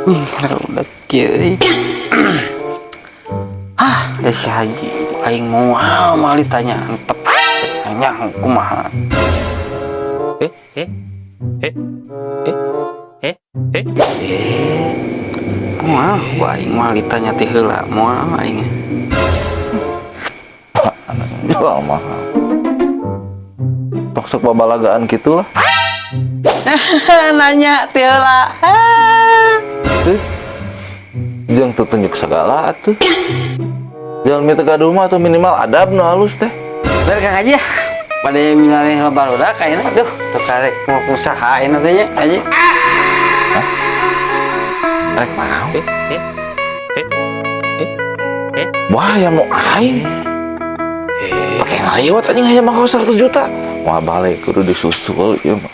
Udah kieu. Ah, da si Haji aing moal moal ditanya antep. Nanya kumaha. Eh, eh, eh, eh, eh, eh, eh. Moal, ku aing moal ditanya ti heula, moal aing. Jual mahal. Tok sok babalagaan gitu lah. Nanya ti heula. Ah. Tuh. Jeung tutunjuk segala atuh. Jalmi teu gaduh mah atau minimal adab nu halus teh. Bener, Kang Haji ya. Pada milih barudak kayaknya, aduh, tuh karek mau usaha ini teh nya, Haji. Rek mau. Eh, eh, eh, eh, eh. Wah, ya mau aing. Pakai ngaliwat anjing hayang mah 100 juta. Wah, balik kudu disusul ieu mah.